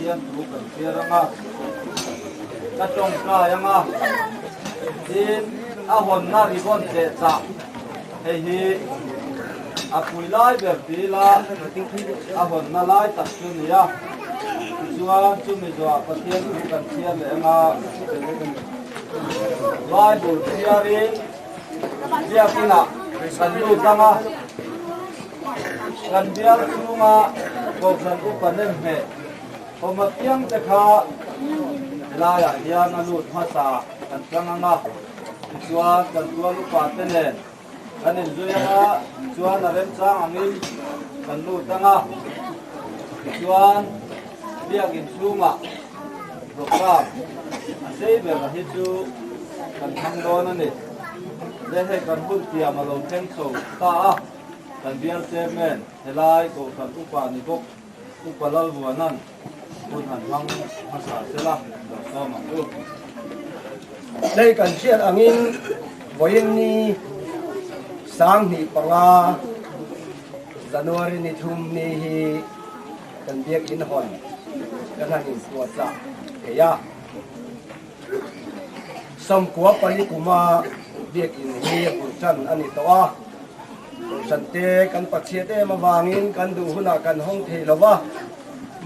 Pathian thu kan chhiar ang a, ka tawngtai ang a, tin a hawnna ribbon cheh chah hei hi a pui lai ber ti ila a hawnna lai tak chu a ni a, tichuan chumi zawhah Pathian thu kan chhiar leh ang a, Bible chhiarin biakinah kan lut ang a. Kan bial chhunga Kohhran Upa nem hmeh awm apiang te kha helaiah hian a lut hmasa kan tlang ang a, tichuan kan tual upa te nen kan inzui ang a, chuan a remchang angin kan lut ang a, tichuan biakin chhungah program a sei ber a hi chu kan hmang dawn a ni. Le hei kan hun tiam a lo thleng chho ta a. Kan bial chairman helai Kohhran Upa ni bawk Upa Lalvuana'n hun han hmang hmasa sela lo sawm ang u. Hei kan hriat angin vawiin ni 2005 January ni thum ni hi kan biakinn hawn kan han inpuahchah thei a. 94 kuma biakinn hi a bul tan a ni tawh a, Kohhran te kan Pathiat em avangin kan duh hunah kan hawng thei lo va,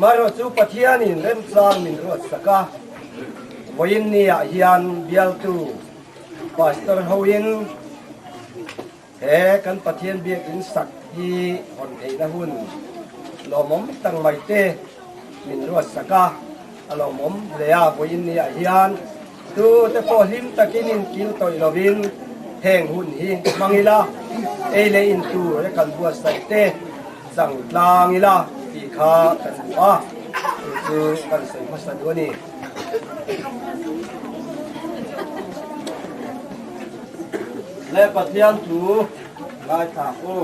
marawh chu Pathianin remchang min ruat sak a, vawiin niah hian bialtu Pastor hoin he kan Pathian biakinn sak hi hawn theihna hun lawmawm tak mai te min ruat sak a, a lawmawm hle a, vawiin niah hian tu te pawh hlim takin inkil tawih lovin heng hun hi hmang ila, ei leh in tur e kan buatsaih te chang tlang ila tih kha kan duh a, chu chu kan sawi hmasa duh a ni. Le Pathian thu ngaithla u.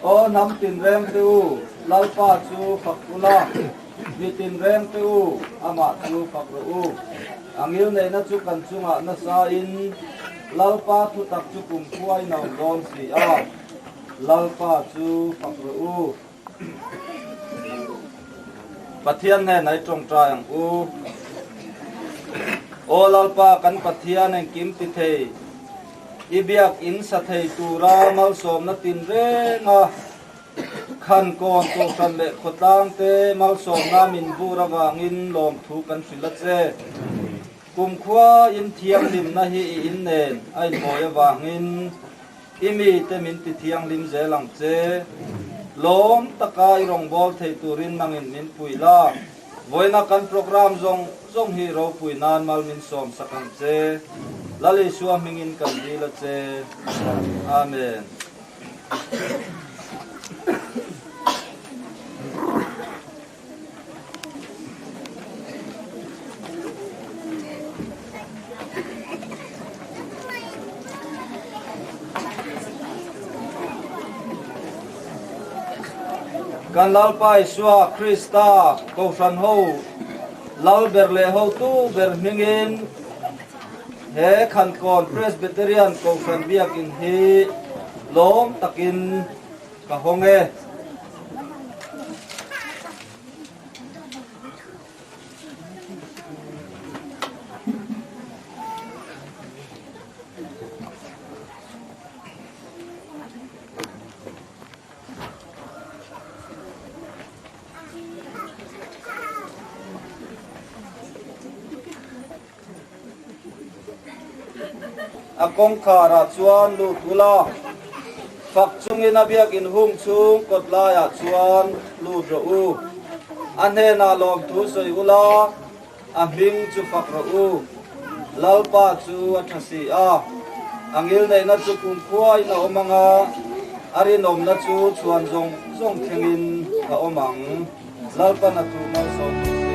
Aw hnam tinreng te u, Lalpa chu fak ula, mi tinreng te u, amah chu fak rawh u. A ngil neihna chu kan chungah nasa in Lalpa thutak chu kum khuain a awm dawn si a, Lalpa chu fak rawh u. Pathian nen ai tawngtai ang u. Aw Lalpa kan Pathian engkim ti thei, i biak in sa thei tura malsawmna tin renga khan kawn kohhran leh khawtlang te malsawmna min bur avangin lawmthu kan hrilh a che. Kumkhua in thianghlimna hi i in nen a inmawi avangin I mite min ti thianghlim zel ang che. Lawm taka i rawngbâwl thei turin nangin min pui la. Vawiina kan program zawng zawng hi ropui nan mal min sawm sak ang che. Lal Isua hmingin kan dil a che. Amen. Kan Lalpa Isua Krista Kohhran ho Lal ber leh hotu ber hmingin he Khankawn Presbyterian Kohhran Biakin hi lawm takin Ka hawng e. A kawngkhar ah chuan lut ula, fak chungin a biakin hung chhung kawt laiah chuan lut rawh u. A hnenah lawmthu sawi ula, a hming chu fak rawh u. Lalpa chu a tha si a, a ngilneihna chu kumkhuain a awm ang a, a rinawmna chu chhuan zawng zawng thlengin a awm ang. Lalpan a thu malsawm rawh se.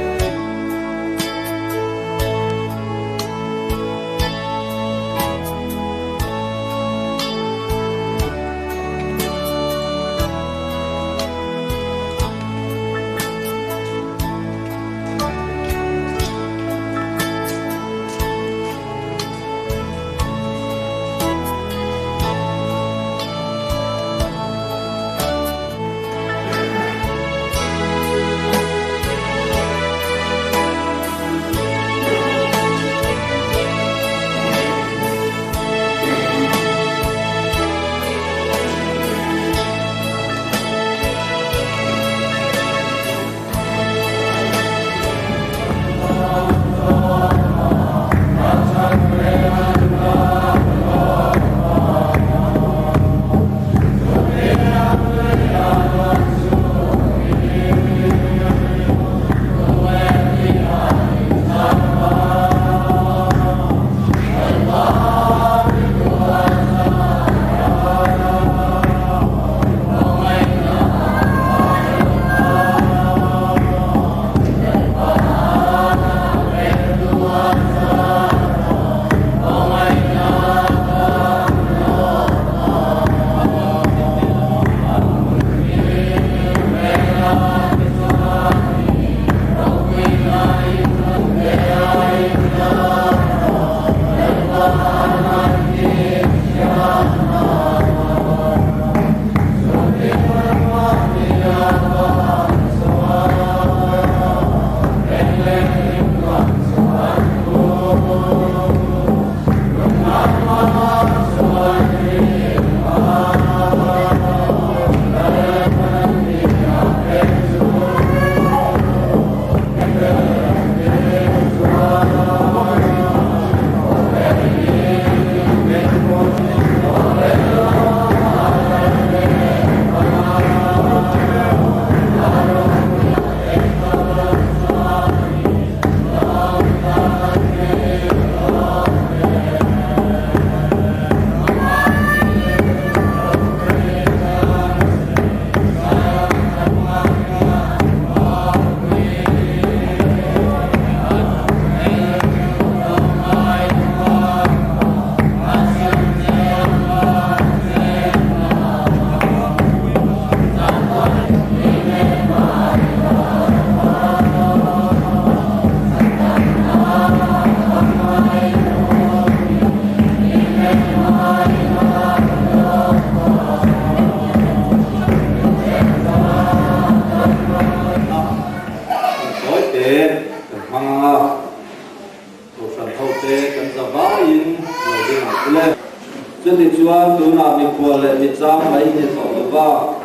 tunah mikhual leh michang mai ni tawh lo va,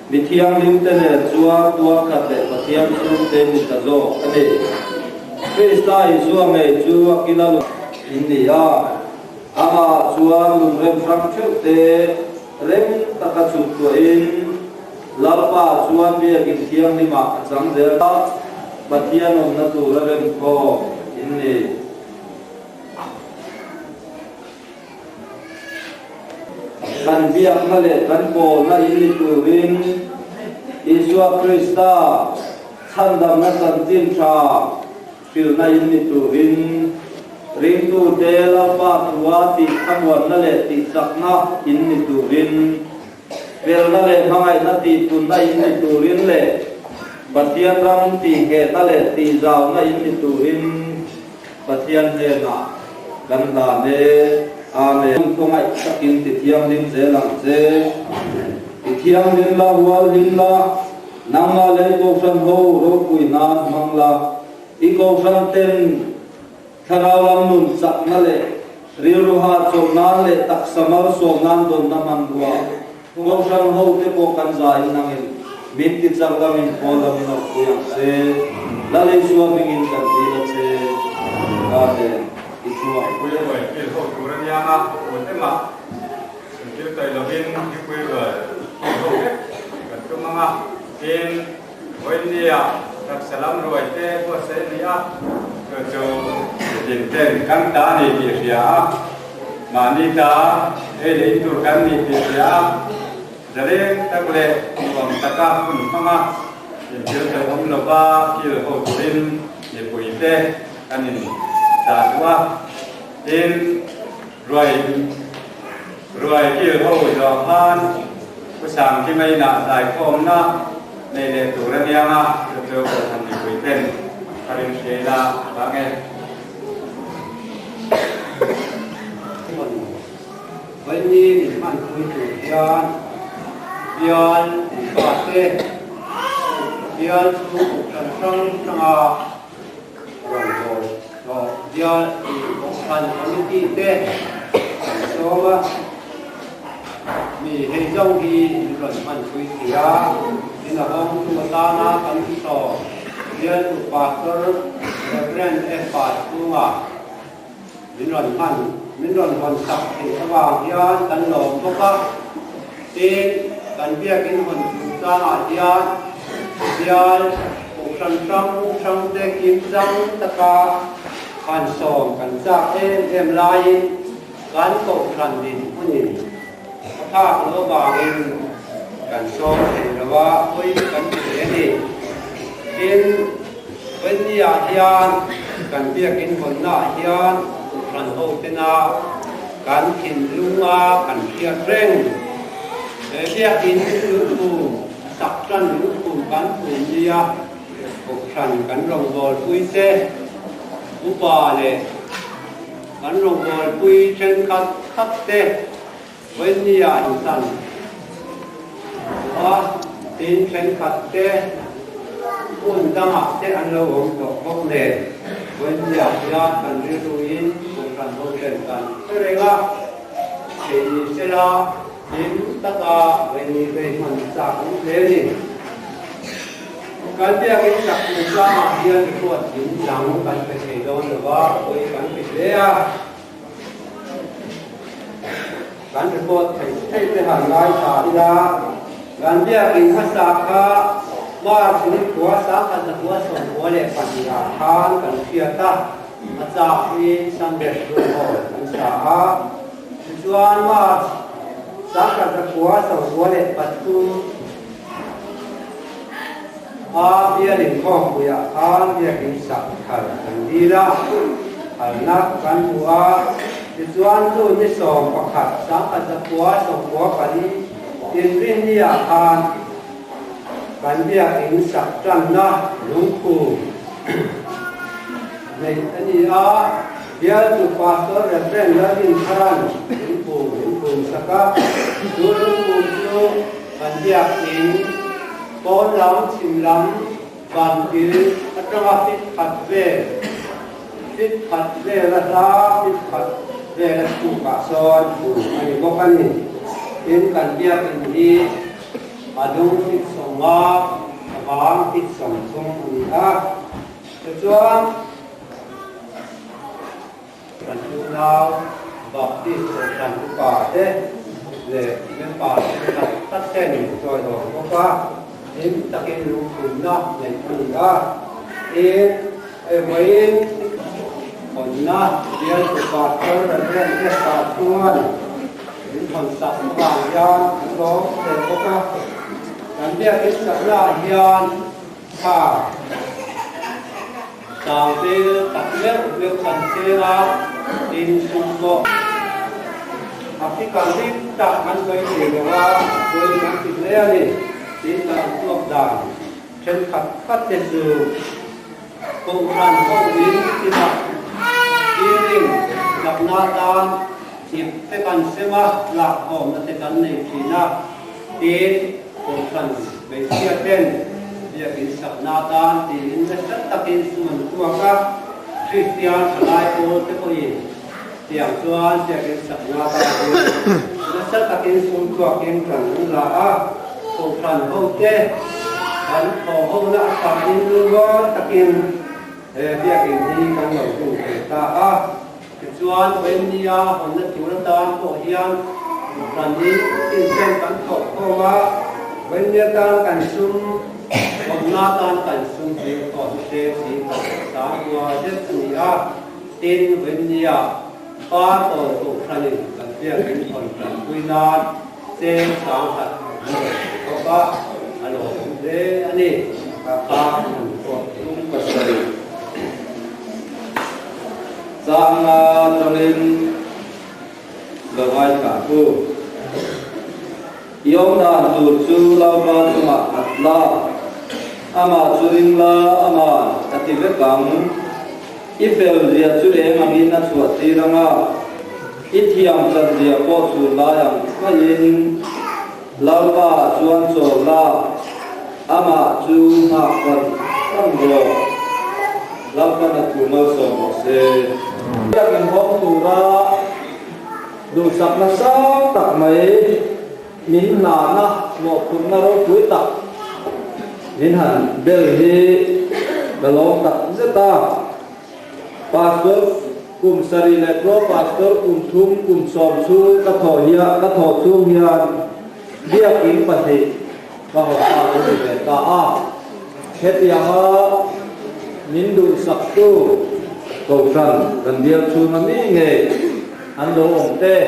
mi thianghlimte nen chuan tual khat leh Pathian chhungte ni ta zawk a ni. Krista Isua ngei chu a kila lung in ni a, amah chuan lungrem hrang theuhte rem taka chhuk tuahin Lalpa chuan biakin thianghlimah a chang zel a, Pathian awmna tura remkhawm in ni. Kan biakna leh kan pawlna in ni turin Isua Krista chhandamna chanchin tha hrilhna in ni turin ringtute Lalpa thua tih thlamuanna leh tihchakna in ni turin felna leh hmangaihna tihpunna in ni turin leh Pathian ram tihngehna leh tihzauna in ni turin Pathian hnenah kan hlan e. Amen. Khawngaih takin ti thianghlim zel ang che. Ti thianghlim la, hual hlim la, nangmah lei Kohhran ho ropui nan hmang la. I Kohhran ten thlarau lam nun chakna leh rilru hahchawm nan leh taksa malsawm nan dawnna hmanrua Kohhran ho te pawh kan zaiin nangin min ti chak lamin pawl lamin awmpui ang che. Lal Isua hmingin kan dil a che. Amen. I thu ang. Mipui ruai kil ho tur a nia a, tun emah intir tawi lovin mipui ruai kil ho vek kan tum ang a. Tin, vawinia taksa lam ruai te buatsaih a ni a, chu chu mitin ten kan ta a ni tih hria a, Mahni ta ei leh in tur kan nih tih hria a, zaleng tak leh nuam taka hun hmanga inthil hlauhawm lova kil ho turin mipuite kan in chah duh a. Tin, ruai ruai kil ho zawh khan Pu Sangkima inah zaikhawmna nei leh tur a niang a, chu chu Kohhran mipuiten ka rinhriai la vang e. Vaini min hmanpui tur hian bial upa te, bial chu kohhran hrang hranga rawngbâwl hlawh bial kohhran committee te an sawm a, mi hei zawng hi min rawn hmanpui thei a, tin a hawngtu atana kan sawm bialtu pastor Rev. F. Chhunga min rawn hman, min rawn hawn sak theih avang hian kan lawm bawk a. Tin, kan biakin hawn chungchangah hian bial kohhran hrang hrangte kimchang taka han sawm kan chak em em laiin kan kohhran dinhmunin a phak loh avangin kan sawm thei lo a, pawi kan ti hle a ni. Tin, Vawini-ah hian kan biakin hawnnaah hian Kohhran hotena kan thinlunga kan hriat reng he biakin lungphum sak tan lungphum kan phum nia Kohhran kan rawngbawlpui te upa leh kan rawngbawlpui thenkhat khat te Vawini-ah insan a tin thenkhat te hmun dangah te an lo awm tawh bawk nen Vawini-ah hian kan rilruin Kohhran hotel kan hre reng a, thei ni sela hlim taka Vawini vei hman chak awm hle a ni. Kan biakin sak chungchangah hian report ding dang kan pe thei dawn lo va, pawi kan ti hle a. Kan report theih theih te han ngaithla ila, kan biakin hmasa kha March ni khua 1992 ah khan kan hriat a, a chak hi Sunday School Hall kan sa a, tichuan March 1993 A bial inkhawmpuiah khan biakin sak thar kan dil a, phalna kan hmu a. Tichuan chu ni 11, 1994 inrinniah khan kan biakin sak tanna lungkhum neih a ni a. Bialtu Pastor Rev. Lalrinthara'n lungkhum min khum sak a, chu lungkhum chu kan biakin Pawn lam, chhim lam, van kil atanga fit khat vel, fit khat vel a hla, fit khat vel a chhukah sawn hmuh a ni bawk a ni. Tin, kan biakinn hi a dung fit 50, a vang fit 30 a ni a. Tichuan, kan unau Baptist Kohhran upa te leh member thenkhat tak ten chawi dawr bawk a, hlim takin lungphunna neih a ni a. Tin, vawiin hawnna bialtu Pastor Reverend Esther chuan min hawn sak avang hian an lawm hle bawk a. Kan biakinn saknaah hian Tha sang vel tak meuh meuh kan cheng a, tin sum pawh a fikal dik tak kan sawi thei lo a, pawi kan ti hle a ni. Tin kan tuak dan thenkhat khat te chu Kohhran ho in tina building chakna atan ip te kan sem a, lakkhawmna te kan nei thin a, tin Kohhran hmeichhia ten biakin sakna atan tiin nasa takin sum an tuak a, Kristian thalai pawl te pawhin tiang chuan biakin sakna atan hi nasa takin sum tuakin kan la a, Kohhran hote kan thaw hona atangin lungrual takin he biakin hi kan lo hung ve ta a. Tichuan, Wendy-a hawnna tur atan pawh hian Kohhranin inchen kan thawk khawm a, Wendy atan kan sum, hawnna atan kan sum hlir pawh hi se si khat sangkua zet a ni a. Tin, Wendy-a pa tawn Kohhranin kan biakin hawn tanpui nan cheng 10,000 an rawn pe bawk a, a lawmawm hle a ni. Ka pa an pawh tum pasarih. Changna tangin lo ngaithla u. I awm dan tur chu Lalpa chungah khat la, amah chu ring la, aman a ti vek ang. I fel zia chu eng angin a chhuah tir ang a, i thiam chan zia pawh chhun lai ang maiin Lalpa chuan chawl la, amah chu nghak fan fan rawh. Lalpan a thu malsawm rawh se. Biakin hawng tura duhsakna sang tak mai min hlana mawhphurhna ropui tak min han bel hi ka lawm tak zet a. Pastor kum sarih leh pro pastor kum thum kum sawm chhung ka thawh hian ka thawh chhung hian biakin pahnih ka haw ta lo ni ve ta a. Hetianga min duhsaktu Kohhran kan bial chhunga mi ngei an lo awm te,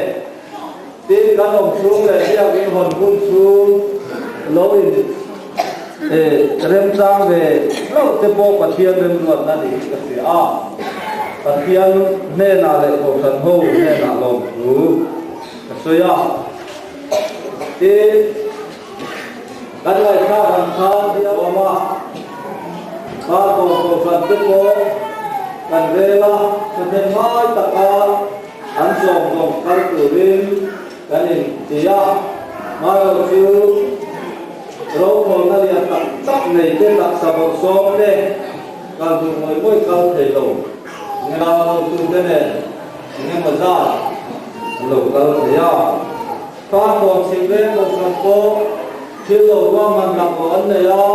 tin kan awm chhung leh biakin hawn hun chhung lo in remchang ve hlauh te pawh Pathian remruatna niin ka hria a. Pathian hnenah leh Kohhran ho hnenah lawmthu ka sawi a. Tin, Kan ngaihthlak ang khan hi a awm a, kar tawh kohhran te pawh kan rel a, thahnem ngai taka an sawm zawng kal turin kan inti a, hmaerawh chu rokhawlna lian tak tak nei te taksa bawrhsawm te kal duh ngawih ngawih kal thei lo nge hotute nen engemaw zat an lo kal thei a. Farkawn chhim veng kohhran pawh thil lo ruahman laklawh an nei a,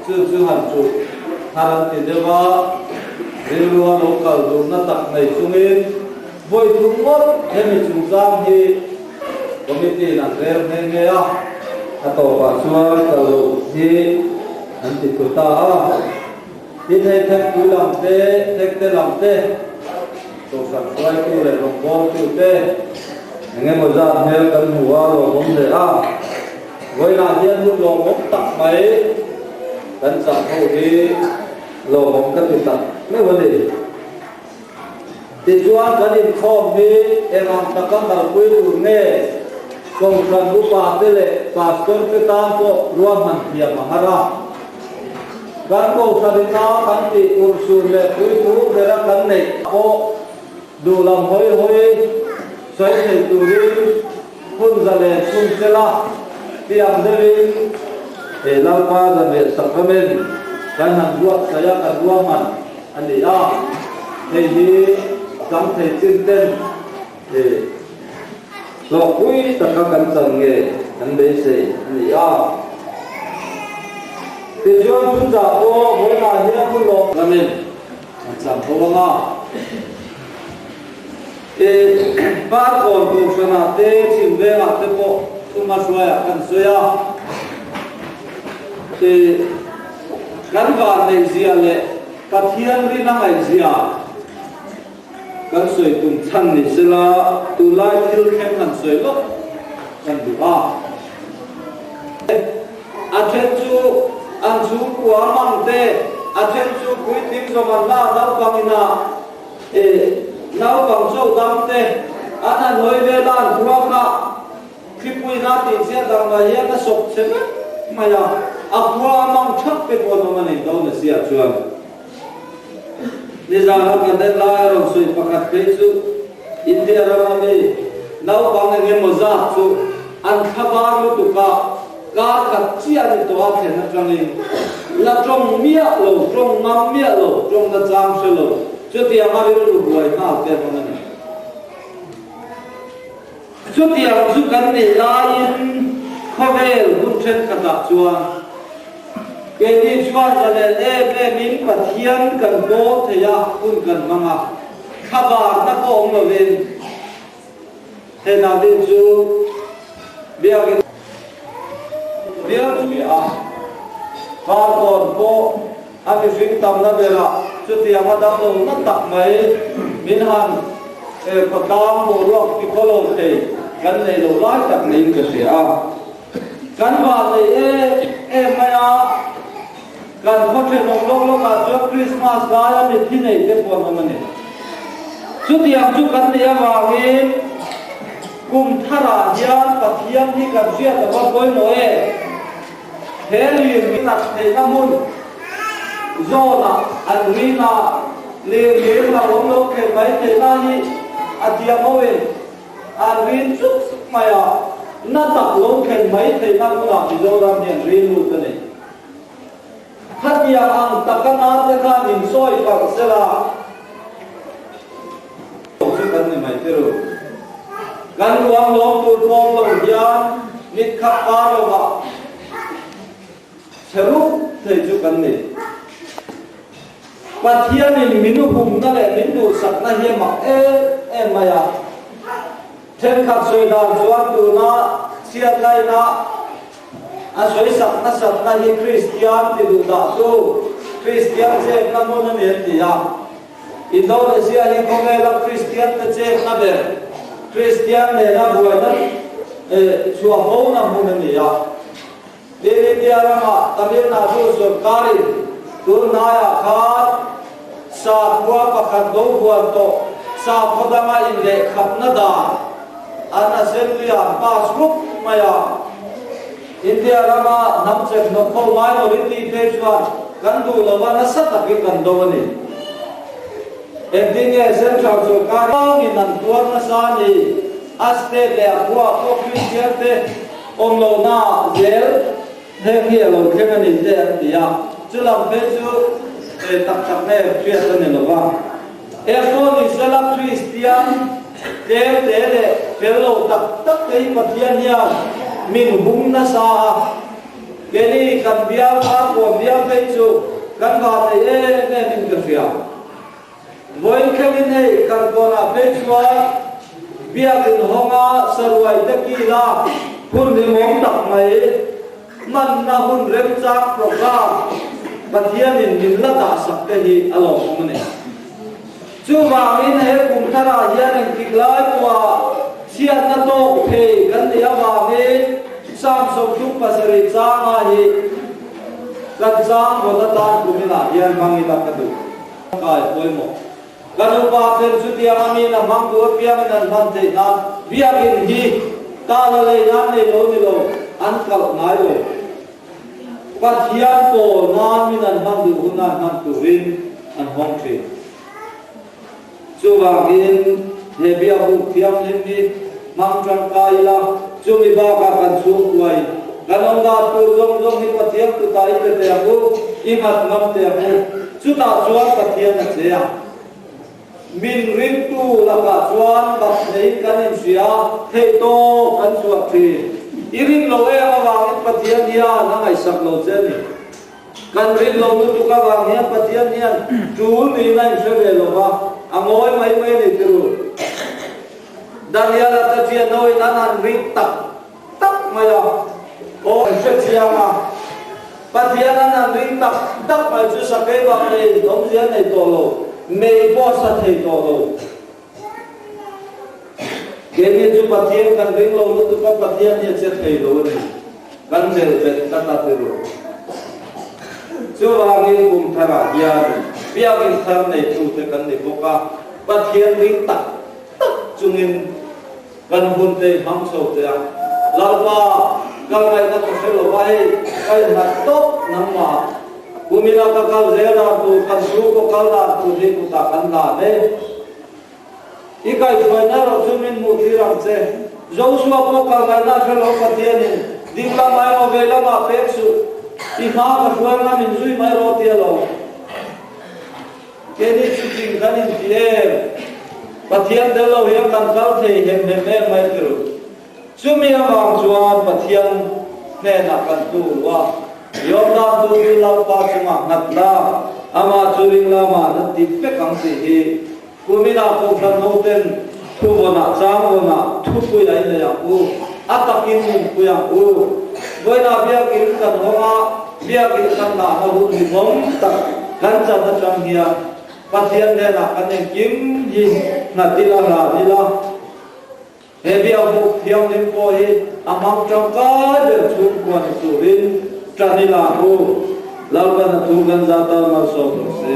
chu chu han chuh thar an ti deuh a, rilrua lo kal duhna tak nei chungin vawi thum ngawt hemi chungchang hi committee-in an rel nghe nghe a, a tawpah chuan kal loh hi an ti thu ta a. Tin hei thekpui lam te, thekte lam te, kohhran hruaitu leh rawngbawltu te eng emaw zat hmel kan hmu a, lawmawm hle a. Vawiinah hian hun lawmawm tak mai kan chah ho hi lawmawm ka ti tak meuh a ni. Tichuan kan inkhawm hi eng ang taka kalpui tur nge Kohhran upa te leh Pastor te tan pawh ruahman thiam a har a. Kan Kohhran ina kan tih urhsun leh puithu bera kan neih pawh duh lam hawi hawi sawi thei turin hun zalen chhun sela tiang deuhin he Lalpa zanriah Sacrament kan han buatsaih a, kan ruahman a ni a, hei hi chang thei chin ten he. Hlawhpui taka kan chan nge kan beisei a ni a. Tichuan chunchah pawh vawiinah hian hun lawm lamin an chang tho ang a. I Parkawn Kohhranah te chhim vengah te pawh thuma hruaiah kan sawi a. I kan vanneihzia leh Pathian rin a ngaihzia kan sawi tum chhan ni sela tunlai thil thleng han sawi lawk kan duh a. A then chu an chhungkua mang te, a then chu puitling zawm an la naupang ina e naupang chaw dam te an han hawi vel a an khua kha Thlipuina tih chiah dang mai hian a sawp chhe vek mai a, a khua a mang thap te pawh an awm a ni Indonesia chuan. Nizana kan en lai a rawn sawi pakhat phei chu India rama mi naupang eng emaw zat chu an thlabar lutuk a, kar khat chiah ni tawh a thlen atangin la tawng miah lo, tawng ngam miah lo, tawng na chang hre lo, chutiang a rilru buai nghal te an awm a ni. Chutiang chu kan neih laiin khawvel hun thenkhatah chuan keini chuan zalen em emin Pathian kan pawl thei a, hun kan hmang a, thlabarna pawh awm lovin hena din chu biakin bial chu a, Farkawn pawh a mihring tamna berah chutianga damlo na tak mai min han khawtlang boruak ti khaw lo thei kan nei lo lai tak niin ka hria a. Kan van nei em em mai a, kan khaw thenawm lawk lawkah chuan Krismas laia mitthi nei te pawh an awm a ni. Chutiang chu kan neih avangin kum tharah hian Pathian hi kan hriat a va pawimawh e. He lir hi nat theihna hmun zawnah an rin a, lir lir hlauhawm lo thlen mai theihna hi a thiam hoin an rin chuk mai a, na tak lo thlen mai theihna hmunah Mizoram hian rin lut a ni. Khatiang ang taka nate khan insawi palh sela. Chu kan ni mai te ru. Kan ruang lawm tur pawm lo hian mit khat par lovah chhe rup thei chu kan ni. Pathianin min humna leh min duhsakna hi a mak em em mai a. Thenkhat sawi dan chuan tuna chhiat laina A sawisak nasatna hi Kristian ti duh dah tu, Kristian chekna hmun a ni an ti a. Indonesia hi khawvela Kristian te chekna ber, Kristian nena buaina chhuah fona hmun a ni a. Tin India ramah Tamil Nadu sorkarin tun hnaiah khan sakhua pakhat lo huan tawh sakhaw danga inlehkhapna dan an assembly-ah pass rup mai a. India rama hnam chek hnawk ho minority te chuan kan duh lova nasa takin kan do a ni. Engtin nge Central sorkar angin an tuar nasa a ni? A state leh a khua pawh Christian te awm lohna zel heng hi a lo thleng a ni te an ti a. Chu lam phei chu tak tak nge hriat a ni lova. Engpawh ni sela Kristian tlem te leh fel lo tak tak te hi Pathian hian min hum nasa a, keni kan bial kha kawn bial phei chu kan va thei em em in ka hria. Vawiin thlengin hei kan kawnah phei chuan biakin hawnga saruai te kila hun hlimawm tak mai hmanna hun remchang program Pathianin min la dahsak te hi a lawmawm a ni. Chuvangin he kum tharah hian engtik lai pawha chhiatna tawk thei kan nih avangin Psalm 37 changa hi kan chang vawn atan kuminah hian hmang ila ka duh. Kai pawimawh. Kan upa ten chutiang a min a hmang duh apiangin an hman theih nan biakin hi tala lei nan nei lo ni lo an kalh ngai lo. Pathian pawl nan min an hman duh hun an hman turin an hawng thin. Chuvangin he biakbuk thianghlim hi hmang tangkai ila, chumi bakah kan chhungkuai kan awm dan tur zawng zawng hi Pathian kutah i pe teh ang u, i nghat ngam teh ang u. Chutah chuan Pathian a che ang. Min ringtu lakah chuan bakhneiin kan inhria, theihtawp kan chhuah thin. I rin lo em avangin Pathian hian a ngaihsak lo che a ni. Kan rin lo lutuk avang hian Pathian hian tul niin a inhre ve lo va, a ngawi mai mai a ni ti ru. Daniel-a te thianhoin an han ring tak tak mai a, aw an hre chiang a, Pathian an han ring tak tak mai chu sakei bak nei awmzia nei tawh lo, mei pawh sa thei tawh lo. Keini chu Pathian kan ring lo lutuk a, Pathian hi a che thei lo a ni. Kan melh bet tlat a ti ru. Chuvangin kum tharah hian biakinn thar neitute kan ni bawk a, Pathian ring tak tak chungin kan hun te i hmang chho teh a. Lalpa, kal ngaihna ka hre lo va, hei ka innghat tawp nangmah. Kumina ka kal zel dan tur, kan chhungkaw kal dan tur hi kutah kan hlan e. I kaihhruaina erawh chu min hmuh tir ang che. Joshua pawh kal ngaihna hre lo Pathianin ding lam ai maw vei lamah pek suh, i hma ka hruai anga min zui mai rawh tia lo. Keini chu ting kan inti em? Pathian tel lo hian kan kal thei hem hem em mai tirh. Chumi avang chuan Pathian hnenah kan tu a, Jordan tu hi Lalpa chungah nghat la, amah chu ring lamah na ti vek ang tih hi kuminah Kohhran hoten thu vawnah chang vawnah thupui a inei ang u, a takin nunpui ang u. Vawiinah biakin kan hawng a, biakin kan dahna hun hlimawm tak kan chan atang hian Pathian hnenah kan engkim hi nghat ila hlan ila. He biakbuk thianghlim pawh hi a hmang tangkai ber chhungkua ni turin tan i la u. Lalpan a thu kan zat a malsawm rawh se.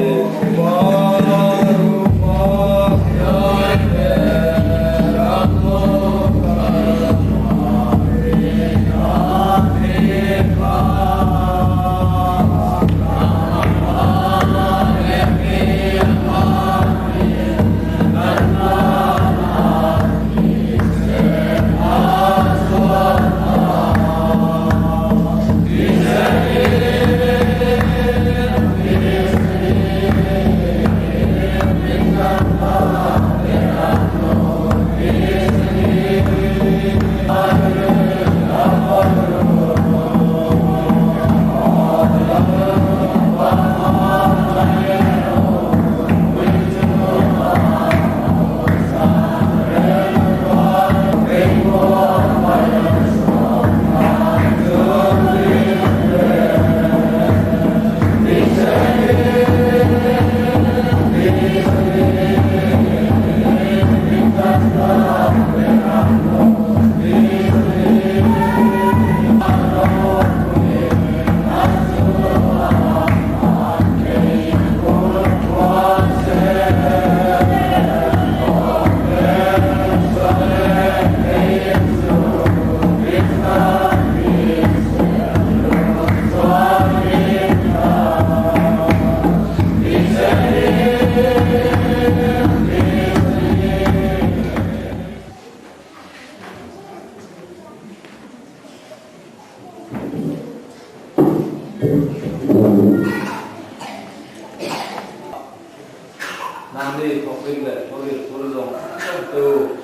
Nangni thawkrim leh thawrit phur zawng zawng tu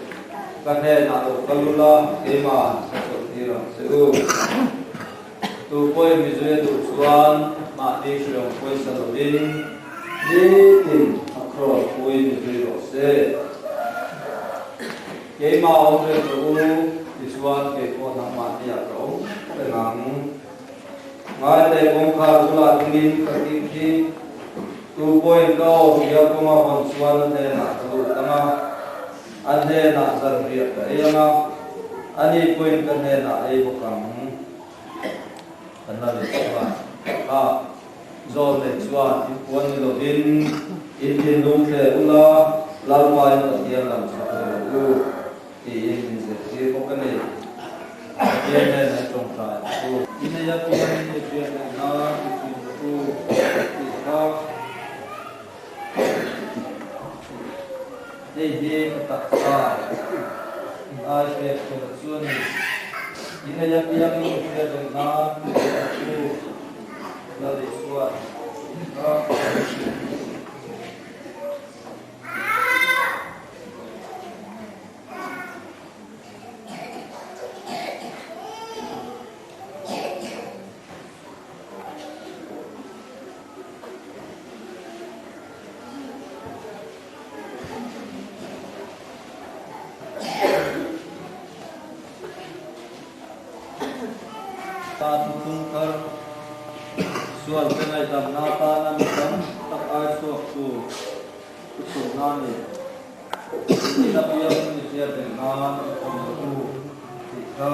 ka hnenah lo kal ula, keimah ka chawlh tir ang che u. Tu pawhin mi zui a duh chuan mahni hriam pawisa lovin nitin a cross pui mi zui rawh se. Keimah awm reng rawh u, tichuan kei pawh nangmahniah ka awm reng ang. Ngaite kawngkhar bulah dingin ka kik hi, tu pawhin ka aw hria kawnga hawn chuan a hnenah ka lut ang a, a hnenah zanriah ka ei ang a, ani pawhin ka hnenah ei bawk ang. Kan la leh chuan a zawl nei chuan in puan ni lovin in thinlung thleh ula, Lalpain Pathian lam chhak ni rawh u tiin min zirtir bawk a ni. Pathian nen an tawngtai ang u. Inei apiangin i hriat leh nan i thin rawh u tih kha hei hi ka taksa in ai pek tur chu a ni. Inei apiangin i hriat leh nan i thin rawh u Lal Isuan tih kha. Pa thuthlung thar sual te ngaihdamna atana mi tam tak ai chhuak tur thuthlung a ni. Tin apiang mi hriat reng nan i awm rawh u tih kha.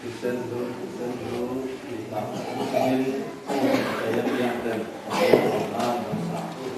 Thisen hlu, thisen hlu tih tak chungin thei apiang ten a lo nan an sah tu.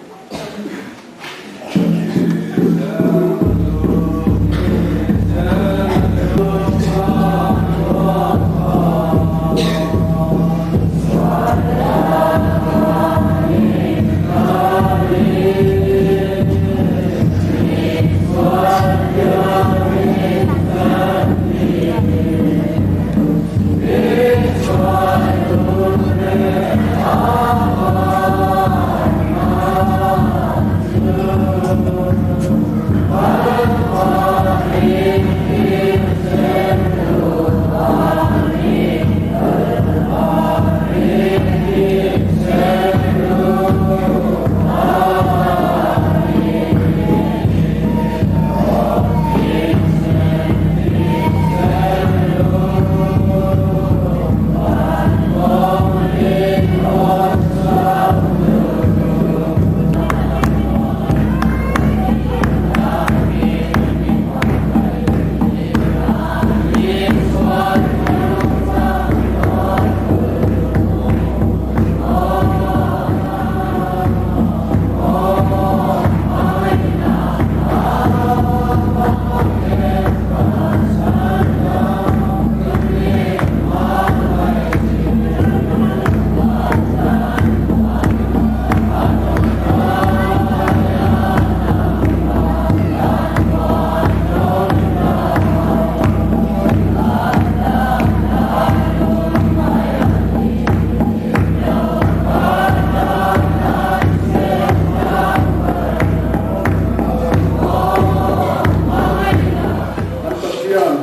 Kan Pathian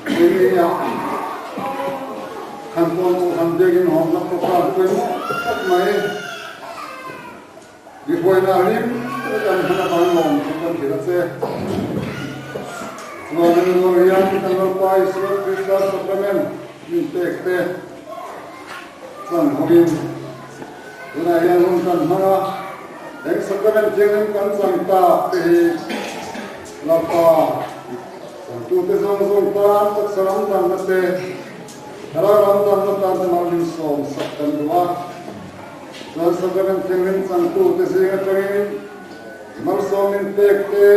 Nehemiah khan pawimawh han biakin hawmna program pawimawh tak mai mi hruaina hlim tak kan hman avang lawm chu kan hrilh a che. Chuan an rual hian kan Lalpa Isua Krista sacrament min pek te chan hawin tunah hian hun kan hmang a, eng sacrament thianghlim kan chan tak te hi Lalpa chantute zawng zawng tan taksa ram danna te, thlarau ram danna tan te malmin sawm sak kan duh a. Chuan sacrament thianghlim changtute zing atangin malsawmin pek te,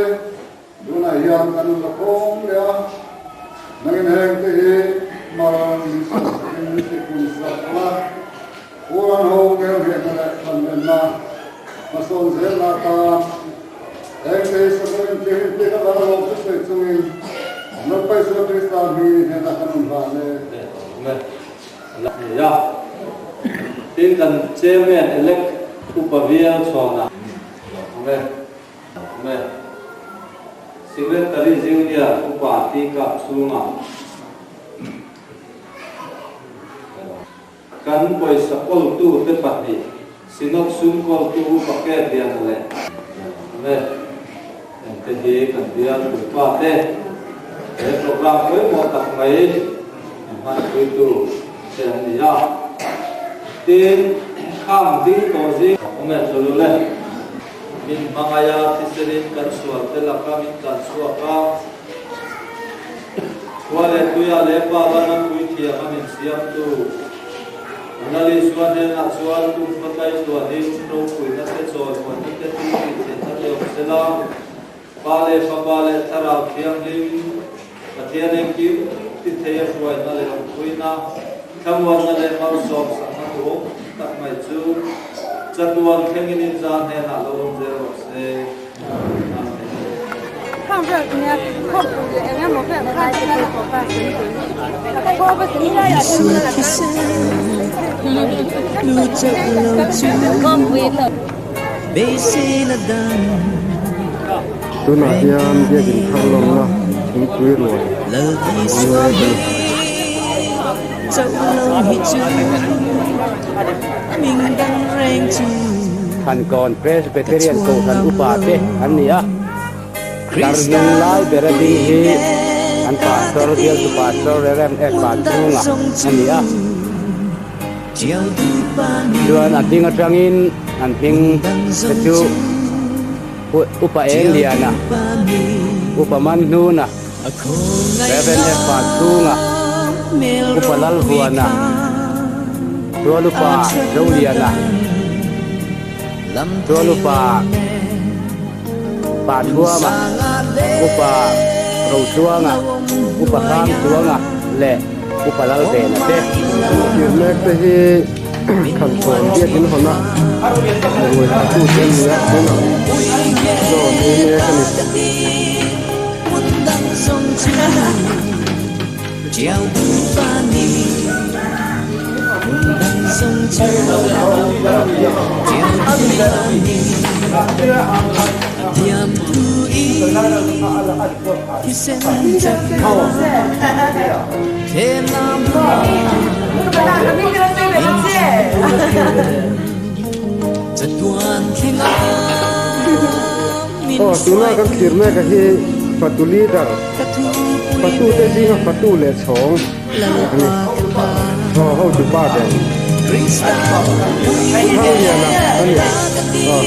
Tunah hian kan la khawm leh a, nangin heng te hi hmar min sawmsakin min ti kun sak la, Puran ho ngelnghehna leh thlanlenna hmasawn zelna atan heng te hi sacrament thianghlim te ka dang lawm thusawi chungin Lalpa Isua Krista hmingin hnenah kan rawn hlan e. Nia, tin kan Chairman elect Upa Vial Chhawna. Me. Secretary Junior Upa Ti Kap chhungah kan pawisa kawltu te pahnih Synod sum kawltu Upa Ket Liana leh Me. Engte hi kan bial puipa te he program pawimawh tak mai hmanpuitu te an ni a. Tin, khang ding tawh zing. Awm e, chawlh le. Min hmangaih a, thiselin kan sual te laka min tlan chhuak a. Khua leh tuia leh pa lama puithiam a min siamtu Anali Isua hnenah chuan kum khaw tluanin ropuina te chawimuanna te tui tih theihna te awm sela, Pa leh Fapa leh Thlarau Thianghlim, Pathian engkim ti thei a hruaina leh awmpuina, thlamuanna leh malsawm sakna. duhawm tak mai chu chatuan thlengin in za hnenah lo awm zel rawh se. Tunah hian biakin thar lawmna thingpui ruai a awm mek a ni. Khankawn Presbyterian Kohhran upa te an ni a, tlar hnung lai bera ding hi an pastor bialtu pastor Rev. F. Vanchhunga a ni a. Chuan a hming atangin an hming te chu Upa Engliana, Upa Manhnuna, Rev. F. Vanchhunga, Upa Lalvuana, Tualupa Zoliana, Tualupa Pathuama, Upa Rochuanga, Upa Hrangchuanga leh Upa Lalvena te. Thir mek te hi Khankawn biakin hawn a, ruai hatu te an ni a, tunah chaw an ei mek a ni. Aw tuna kan thlir mek a hi fatu leader fatu te zinga fatu leh chhawng a ni aw hotu pa ber Thangliana a ni aw aw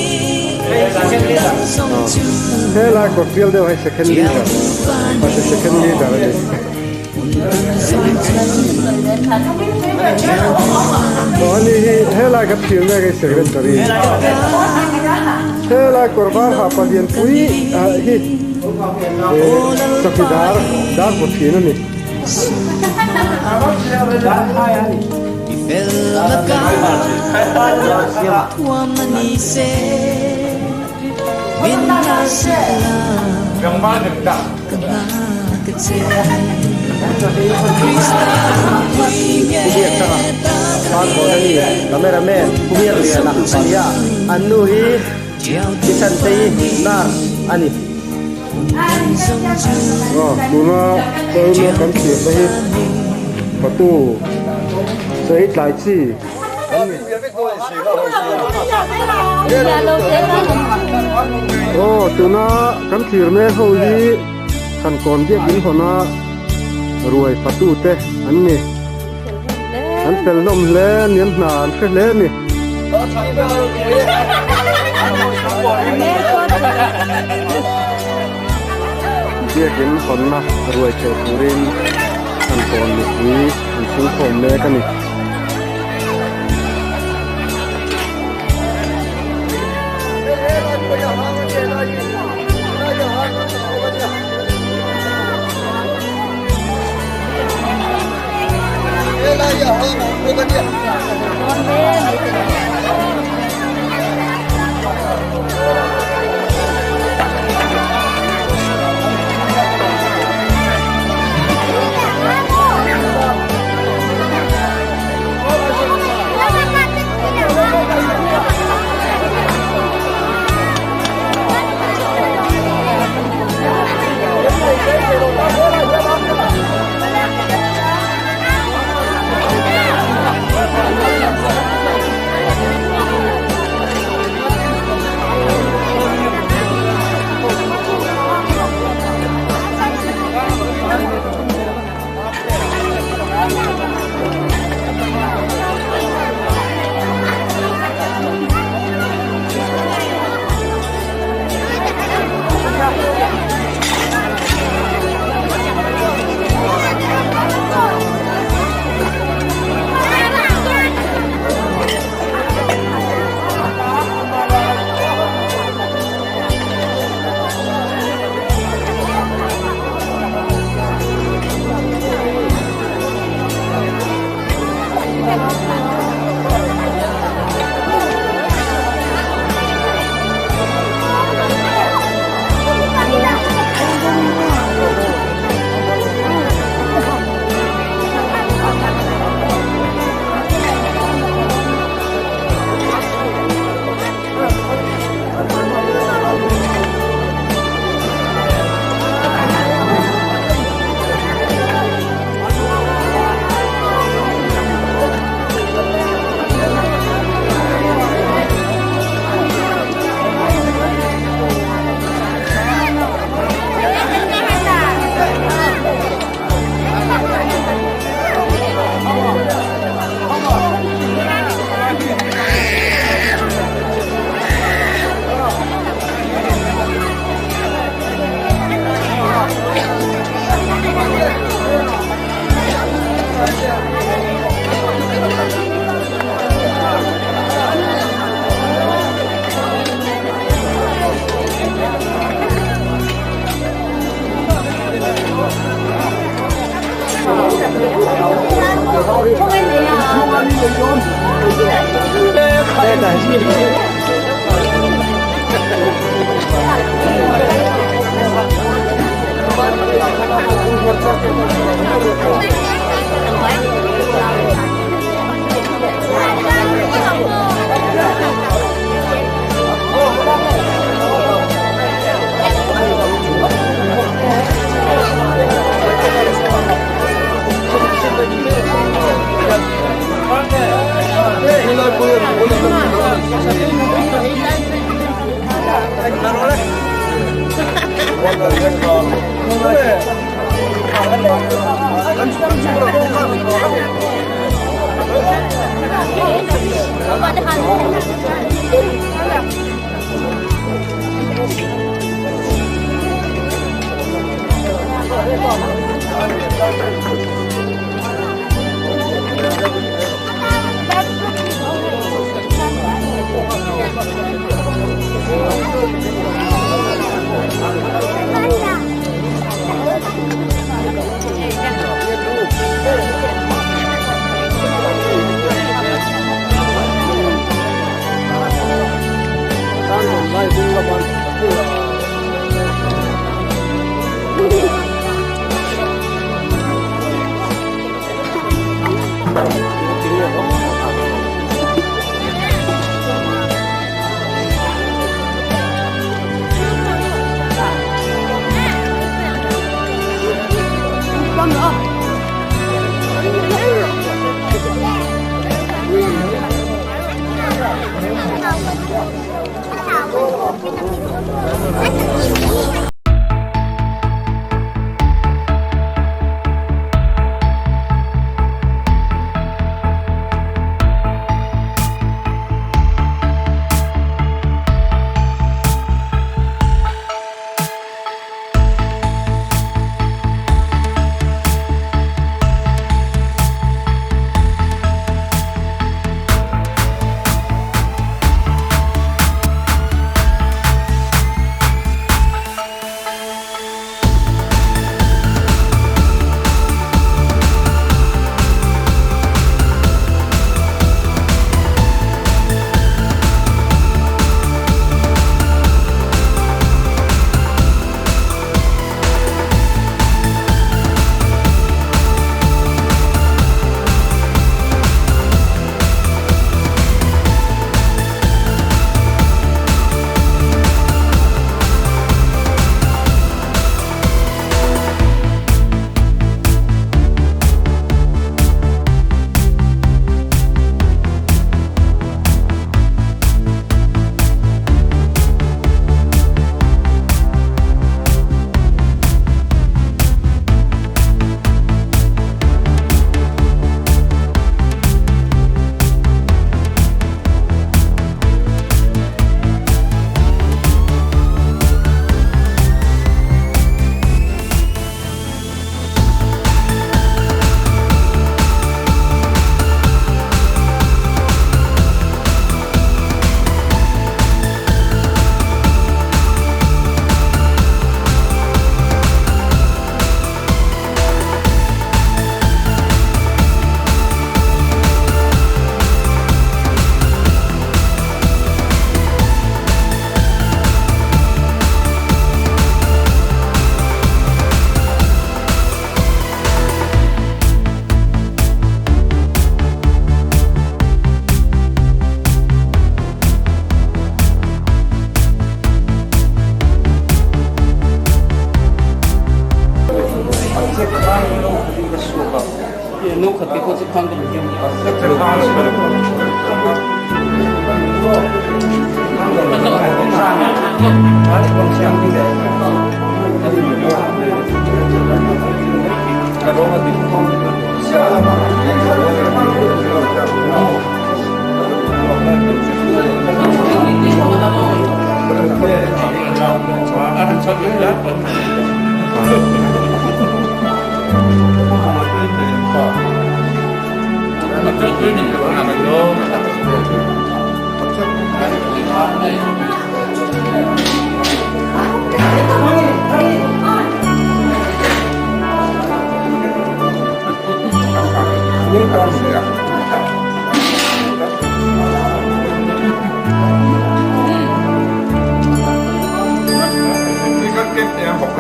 helai kawr tial deuh hi second leader fatu second leader a ni. Aw ani hi helai ka thlir mek hi secretary helai kawr var ha palian pui ah hi chawkidar dar pawh thin a ni. Pu Biakthanga Parkawn a ni, Cameraman Pu Biakliana a ni a, an nu hi Pi Chantei nurse a ni. Aw tuna tawina kan thlir te hi fatu chei tlai chi an ni. Aw tuna kan thlir mek ho hi Khankawn biakin hawn a ruai fatu te an ni. An fel hlawm hle a ni, an hna an hre hle a ni. Biakin hawnna ruai theh turin Khankawn mipui an chhungkhawm mek a ni.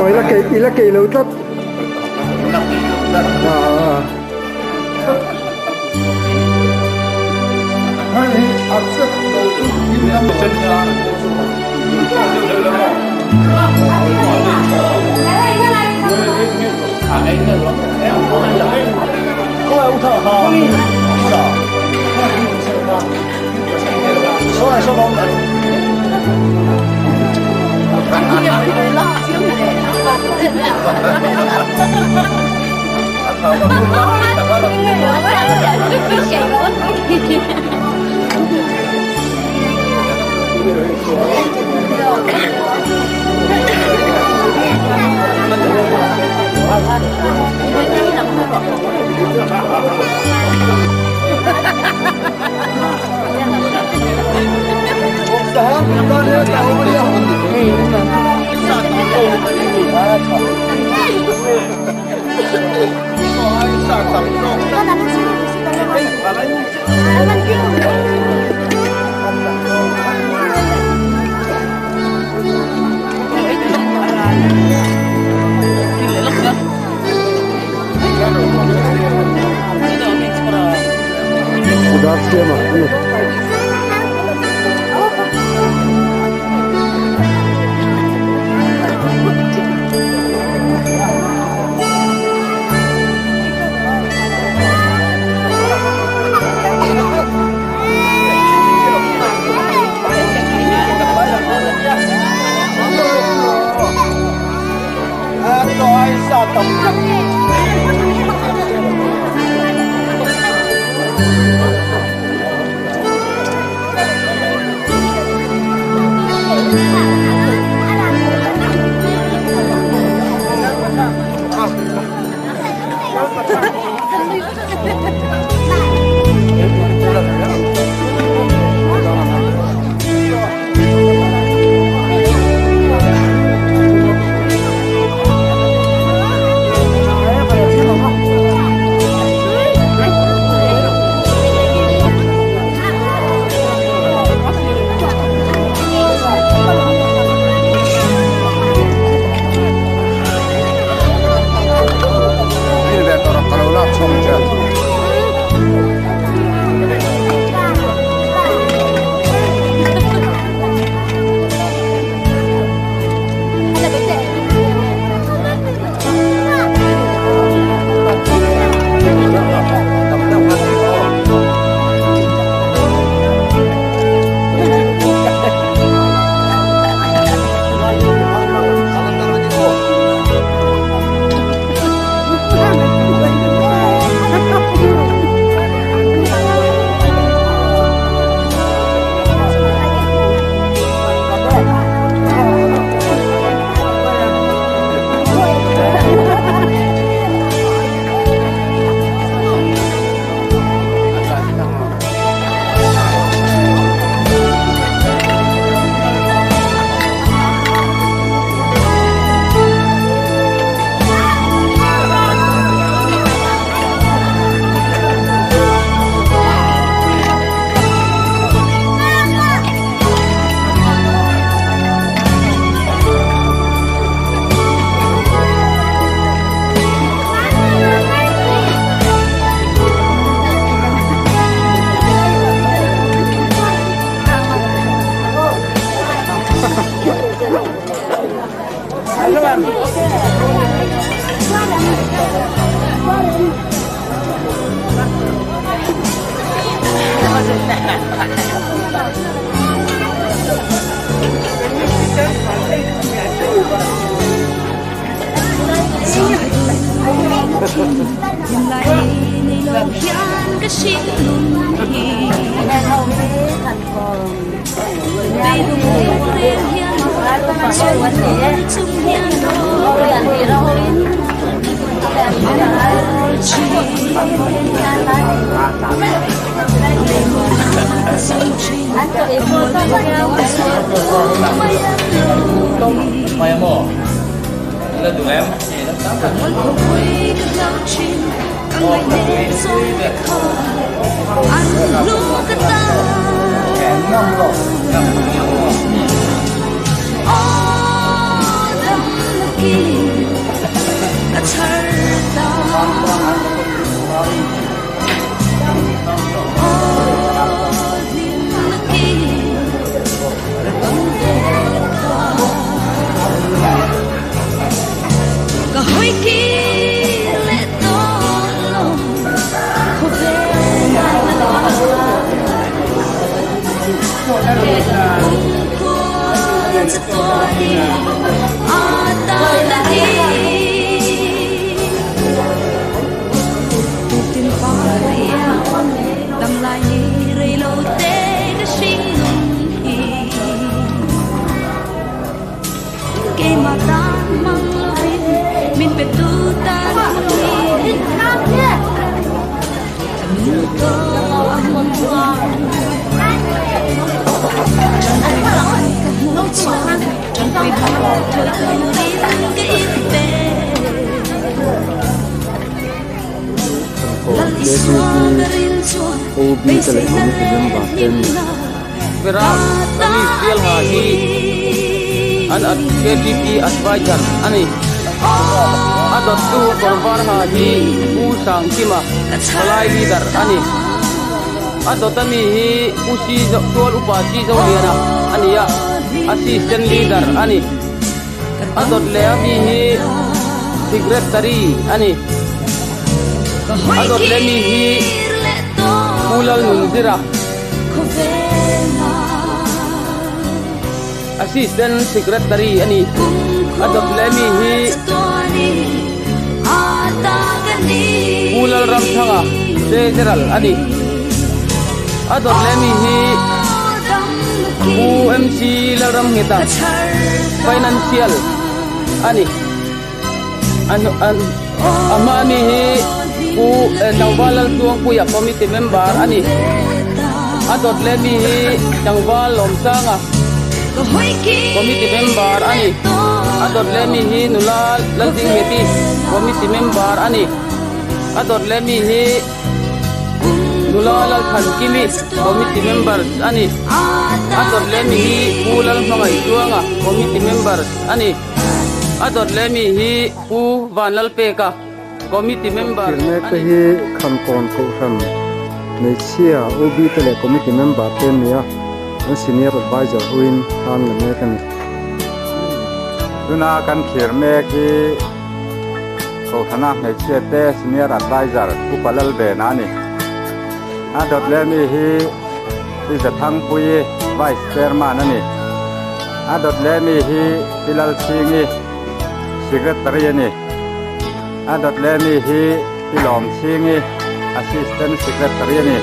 Aw ila kei ila kei lo tlat. Darsiama a ni. OB te leh committee member te an ni. Virat Ramesh Bialha hi an KTP adviser a ni. A dawttu kawr var ha hi Pu Sangkima Palai leader a ni. A dawt ami hi Pu Si Tual Upa Si Zoliana a ni a, Assistant Leader a ni. A dawt leh ami hi Secretary a ni. A dawt leh ami hi Pu Lalnunzira, Assistant Secretary a ni. A dawt leh ami hi Pu Lalramthanga, Treasurer a ni. A dawt leh ami hi Pu MC Lalramngheta, Financial a ni. An an a hma ami hi Pu Tlangval Laltluangpuia Committee member a ni. A dawt leh mi hi Tlangval Lawmsanga Committee member a ni. A dawt leh mi hi Nula Laldingheti Committee member a ni. A dawt leh mi hi Nula Lalthankimi Committee member a ni. A dawt leh mi hi Pu Lalhmangaihtuanga Committee member a ni. A dawt leh mi hi Pu Vanlalpeka Committee member a ni. Thirnek te hi Khamkawn Kohhran hmeichhia OB te leh Committee member te an ni a, an Senior Adviser hoin tan la mek a ni. Tuna kan thlir mek hi Kohhrana hmeichhia te Senior Adviser Pu Palalvena a ni. A dawt leh mi hi Pi Zathangpuii Vice Chairman a ni. A dawt leh mi hi Pi Lalchhingi, Secretary a ni. A dawt leh mi hi Pi Lawmchhingi, Assistant Secretary a ni.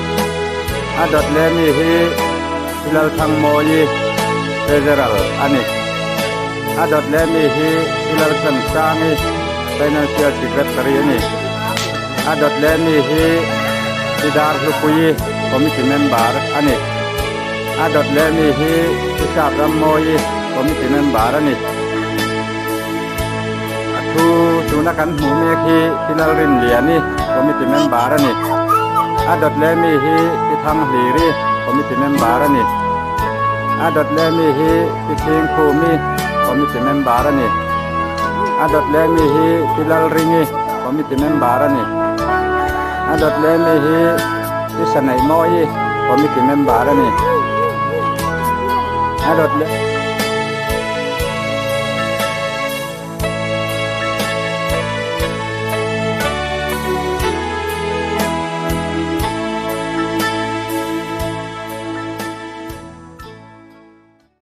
A dawt leh mi hi Pi Lalthangmawii, Treasurer a ni. A dawt leh mi hi Pi Laltlansangi, Financial Secretary a ni. A dawt leh mi hi Pi Darhlupuii, Committee Member a ni. A dawt leh mi hi Hisap Rammawi committee member a ni. A thu tuna kan hmuh mek hi Pi Lalrinliani committee member a ni. A dawt leh mi hi Pi Thanghliri committee member a ni. A dawt leh mi hi Pi Chhingkhumi committee member a ni. A dawt leh mi hi Pi Lalringi committee member a ni. A dawt leh mi hi Pi Sanaihmawi committee member a ni. A dawt leh.